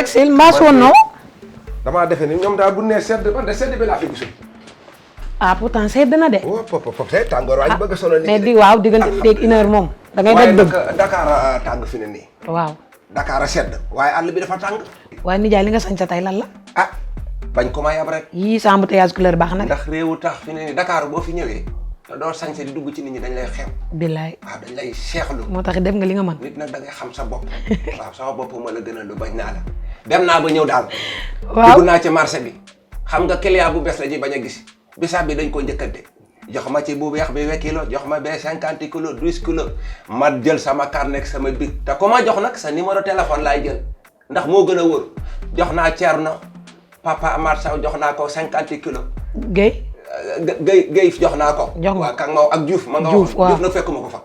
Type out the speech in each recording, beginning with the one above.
yegsil mbaa sonnoo. damaa defe ni ñoom daal bu nee sedd man de sedd bi laa fi gisul. ah pourtant sedd na de. waaw pop tey tàngoor waa ñu bëgg a sonal nit mais di waaw diggante dégg 1 heure moom. da ngay waaye dëgg nag Dakar tàng fi ne nii. waaw. Dakar a sedd waaye àll bi dafa tàng. waaye nijaay li nga sañ sa tey lan la. ah bañ ko ma yab rek. yii sa embouteillage couleur baax na de. ndax réewu tax fi ne nii Dakar boo fi ñëwee te doo sañse di dugg ci nit ñi dañ lay xew. billaay. waaw dañ lay seexlu. moo tax def nga li nga mën. nit nag da ngay xam sa bopp. waaw sama bopp ma la gën a lu bañ naa la. dem naa ba ñëw daal. waaw dugg naa ci marché bi. xam nga client bu bees la ji bañ a gis. bisaab bi dañ ko njëkkante. jox ma ci bu weex bi 20 kilos jox ma bee 50 kilos 12 kilos. ma jël sama carnet sama bic. te ku ma jox nag sa numéro téléphone laay jël. ndax moo gën a wóor. jox naa Thierno papa Amar Sow jox naa ko 50 kilos. Guèye. Guèye jox naa ko. jox waaw kan ma ak Diouf. ma nga Diouf waaw Diouf nag fekkuma ko fa.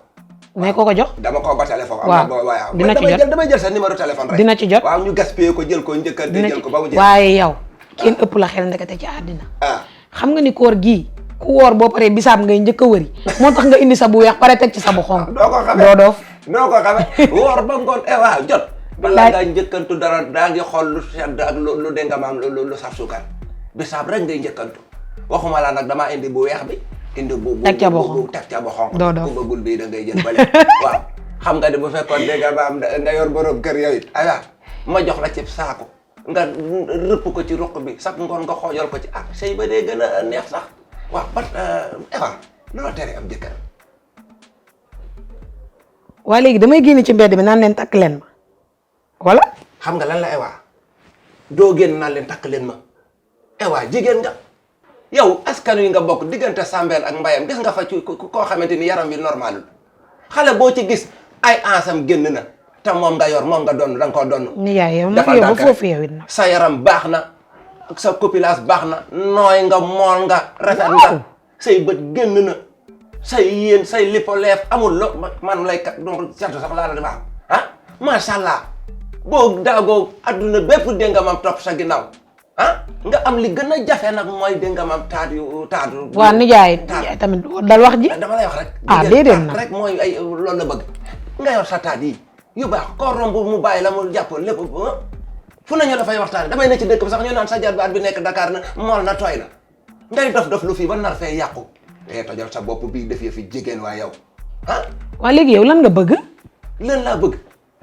ne ko jox. dama ko ba téléphone. waaw dina ci jot damay jël sa numéro téléphone rek. dina ci jot waaw ñu gaspillé ko jël ko njëkkante jël ko ba mu jeex. waaye yow kenn ëpp la xel ndekete ci àddina. ah xam nga ni koor gii ku woor boo paree bisaab ngay njëkk a wëri moo tax nga indi sa bu weex pare teg ci sa bu xonq. doo ko xamee doo doof. doo ko xamee woor ba ngoon waaw jot. balaa ngaa njëkkantu dara daa ngi xool lu sedd ak lu dégg nga maam lu saf suukar bisaab rek ngay njëkkantu waxuma laa nag damaa indi bu weex bi. indi bu teg ca bu xonq teg ca bu xonq. doo doof ku bëggul bii da ngay jël bale waaw. xam nga de bu fekkoon dégg nga maam nga yor borom kër yow it aywa ma jox la ci saako nga rëpp ko ci ruq bi sax ngoon nga xoojal ko ci sëy ba dee gën a neex sax waaw Eva loolu tere am jëkkër. waa léegi damay génn ci mbedd bi naan leen takk leen ma wala. xam nga lan la Eva doo génn naan leen takk leen ma Eva jigéen nga yow askan wi nga bokk diggante Sambel ak Mbayam gis nga fa ci koo xamante ni yaram bi normalul xale boo ci gis ay ansam génn na te moom nga yor moom nga doon da nga koo doon. nijaay yow nag yow ba foofu yow it nag. sa yaram baax na sa copulage baax na nooy nga mool nga rafet nga say bët génn na say yéen say lipoleef amul lo man lay kat donc seetu sax laa la di baax macha allah boo daagoo adduna bépp dégg nga mam topp sa ginnaaw nga am li gën a jafe nag mooy dégg nga mam taatu. waaw nijaay tamit dal wax ji. dama lay wax rek. déedéet nag rek mooy ay loolu la bëgg nga yor sa taat yi yu baax koo romb mu bàyyi la mu jàpp lépp fu nañu la fay waxtaane damay ne ci dëkk bi sax ñu naan sa jarbaat bi nekk Dakar na mool na tooy na ngay dof lu fii ba nar fee yàqu tojal sa bopp bii def fi jigéen waa yow waa léegi yow lan nga bëgg. lan laa bëgg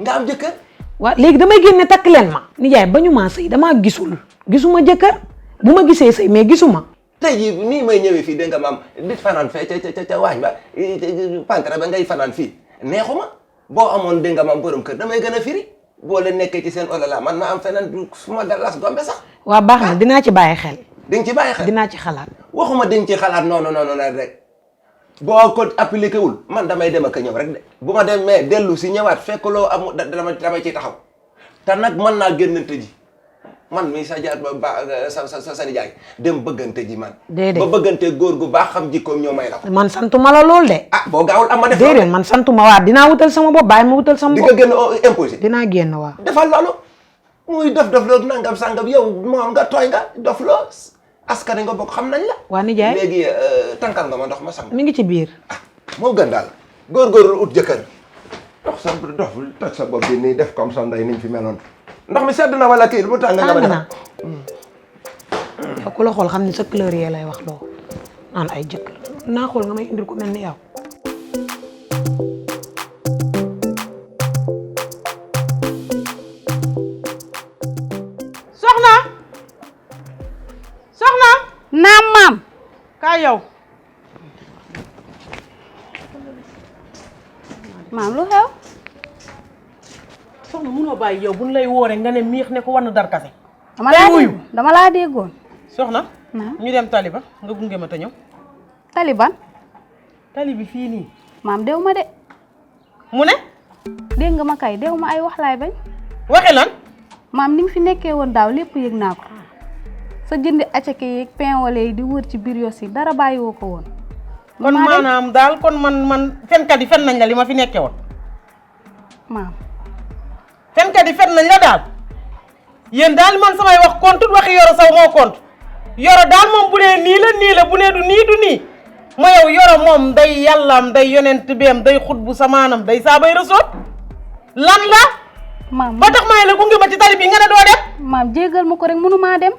nga am jëkkër. waa léegi damay génne takk leen ma nijaay bañu maa sëy damaa gisuma jëkkër bu ma gisee sëy mais gisuma. tey jii nii may ñëwee fii dégg nga maam di fanaan fee ca waañ ba pantere ba ngay fanaan fii neexuma boo amoon dégg nga maam borom kër damay gën a firi boo leen nekkee ci seen olala man ma am feneen su ma las gombe sax. waa baax na dinaa ci bàyyi xel. di nga ci bàyyi xel dinaa ci xalaat. waxuma di nga ci xalaat non rek boo ko appliqué wul man damay dem ak a ñëw rek de bu ma demee dellu si ñëwaat fekk loo am damay ciy taxaw te nag mën naa génnante ji man mii sa jaar sa nijaay dem bëggante ji man. déedéet ba bëggante góor gu baax xam jikkoom ñoo may la ko. man santuma la lool de. boo gaawul am ma def. déedéet man santuma waa dinaa wutal sama bopp bàyyi ma wutal sama bopp. di nga génn imposé. dinaa génn waa. defal loolu muy dof loo nangam sangam yow moom nga tooy nga dof loo askan nga bokk xam nañ la. waa nijaay léegi tànkal nga ma ndox ma sang. mi ngi ci biir. moo gën daal góorgóorlu ut jëkkër dox sa dox toj sa bopp bi nii def comme sa ndey niñ fi meloon ndox mi sedd na wala kii bu tàng nga ma def. ku la xool xam ne sa couleur yee lay wax loo naan ay jëkkër naa xool nga may indil ko mel ni yow. soxna naam maam kaay yow maam lu xew soxna munoo bàyyi yow buñ lay wooree nga ne miix ne ko wan darkase dama laa déggoon soxna ñu dem taliba nga gunge ma te ñëw taliban tali bi fii nii maam dew ma de mu ne dégg nga ma kay dew ma ay wax laay bañ waxe lan maam ni nga fi nekkee woon daaw lépp yëg naa ko sa jëndi acake yeeg pain wala yi di wër ci biir yos yi dara bàyyiwoo ko woon kon maanaam daal kon man fenkat yi fen nañ la li ma fi nekkee woon maam fenkat yi fen nañ la daal yéen daal man samay wax compte waxi Yoro Sow moo compte Yoro daal moom bu dee nii la bu nee du nii ma yow Yoro moom day yàllaam day yonent beem day xut bu samaanam day saabay rësoot lan la maam ba tax may la gunge ma ci tali bi nga ne doo dem. maam jéggal ma ko rek mënumaa dem.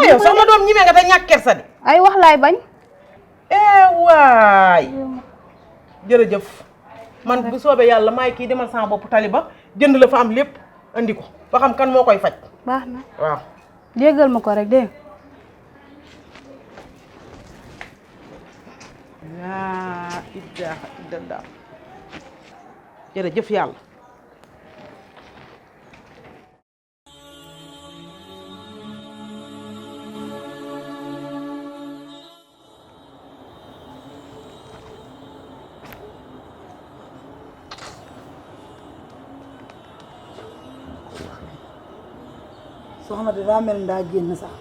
yow sama doom ñime nga te ñàkk kersa di. ay wax laay bañ. waay jërëjëf man bu soobee yàlla maay kii demal sama bopp tali ba jënd la fa am lépp andi ko ba xam kan moo koy faj. baax na waaw. jéggal ma ko rek dégg laa ilaaha illallaah jërëjëf yàlla. soxna de daa mel ndaa génn sax.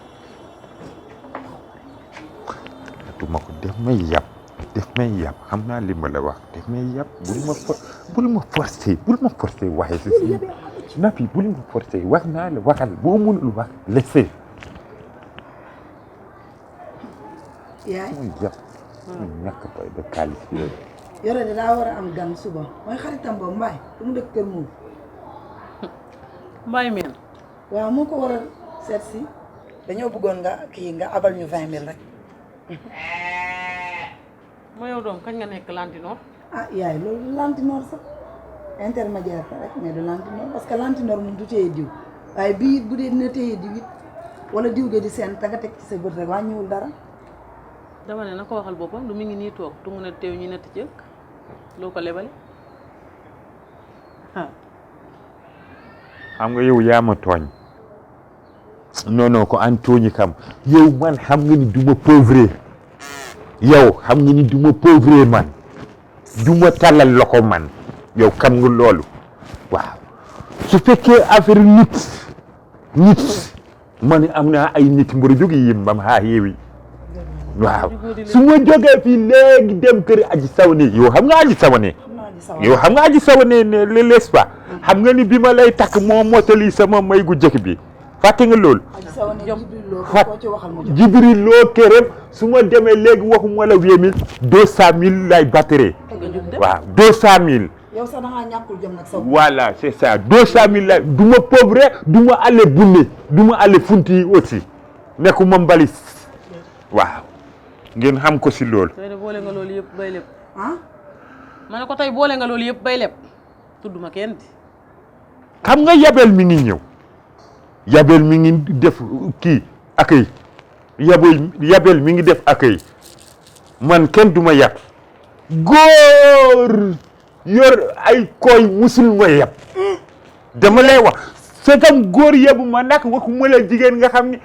duma ko def may yàpp xam naa li ma la wax def may yàpp bul ma forcer waaye si Nafi bul ma forcer wax naa la waxal boo mënul wax laisser yaay muy yàpp muy ñàkk fay de kaalis yooyu yore de daa war a am gan suba mooy xaritam boobu mbaay du mu dëkk kër moom Mbaye meen. waaw moo ko war a seet si dañoo bëggoon nga abal ñu 20 000 rek. ma yow doom kañ nga nekk lantinoor. ah yaay loolu lantinoor sax intermédiaire rek mais du lantinoor parce que lantinoor moom du téye diw waaye bii bu dee dina téye diw it wala diw ga di seen te nga teg ci sa bët rek wàññiwul dara. dama ne na ko waxal boppam du mi ngi nii toog tungu na teew ñu nett cëkk loo ko lebale xam nga yow yaa ma tooñ non ko an tooñi kam yow man xam nga ni duma pauvre yow xam nga ni duma pauvre man duma tàllal loxo man yow xam nga loolu waaw su fekkee affaire nit man am naa ay nit mburu jógi yimbam haa yeewi waaw su ma jógee fii léegi dem kër aji sawane yow xam nga aji sawane yow xam nga aji sawane ne l'espoir xam nga ni bi ma lay takk moo motali sama may gu jëkk bi fàtte nga loolu Jibril loo këram su ma demee léegi waxuma la 8000 200000 lay battere waaw 200000 yow sax da ngaa ñàkkul jëm nag sa voilà c'est ça 200000 lay du ma pauvre du ma aller bunne du ma aller funti aussi nekkuma mbalis waaw ngeen xam ko si loolu tey de boole nga loolu yëpp bay lépp ah ma ne ko tey boole nga loolu yëpp bay lépp tudduma kenn di xam nga yabel mi ngi ñëw yabel mi ngi def kii accueil yabel mi ngi def accueil man kenn du ma yab góor yor ay koy musul ma yab dama lay wax segam góor yabu ma nag waxuma la jigéen nga xam ni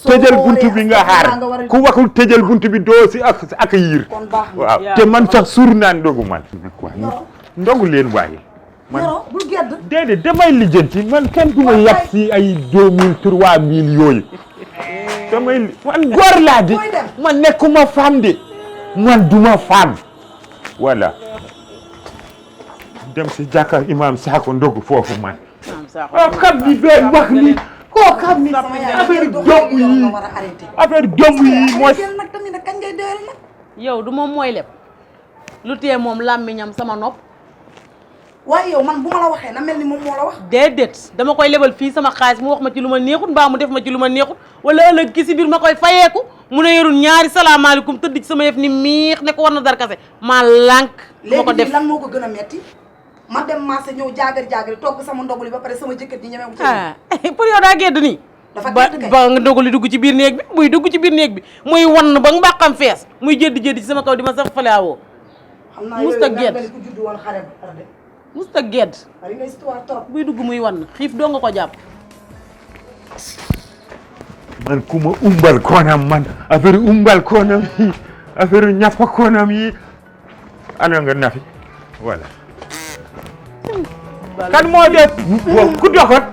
tëjal buntu bi nga xaar ku waxul tëjal buntu bi doo si ak accueillir waaw te man sax suur naa ndogu man ndogu leen waaye man bul gedd déedéet damay lijjanti man kenn du ma yàpp si ay 2000 3000 yooyu damay man góor laa di man nekkuma femme de man duma femme voilà dem si jàkka imam Sakho ndogu foofu man xam ni benn wax ni koo xam ni affaire doom yi mooy nag tamit nag kañ ngay doyal nag yow du moom mooy leb lu tee moom làmmiñam sama nopp waaye yow man bu ma la waxee na mel ni moom moo la wax déedéet dama koy lebal fii sama xaalis mu wax ma ci lu ma neexut mbaa mu def ma ci lu ma neexut wala ëllëg ki si biir ma koy fayeeku mu ne yorul ñaari salaamaaleykum tëdd ci sama yëf ni miix ne ko war na dar kase maa lànk ma ko def léegi lan moo ko gën a metti ma dem marché ñëw jaagar togg sama ndoguli ba pare sama jëkkër ji ñemewu ci pour yow daa gedd nii dafa ba gedd kay ba nga ndoguli dugg ci biir néeg bi muy dugg ci biir néeg bi muy wann ba mbàqam fees muy jëddi ci sama kaw di ma sax falaawoo xam naa musta yooyu gedd mel ni ku judd woon xare bu tarde musta gedd bari nga histoire trop buy dugg muy wann xiif doo nga ko jàpp man ku ma umbal koonam man affaire umbal koonam yi affaire ñàppa koonam yi ana nga Nafi voilà kan moo def ku doxat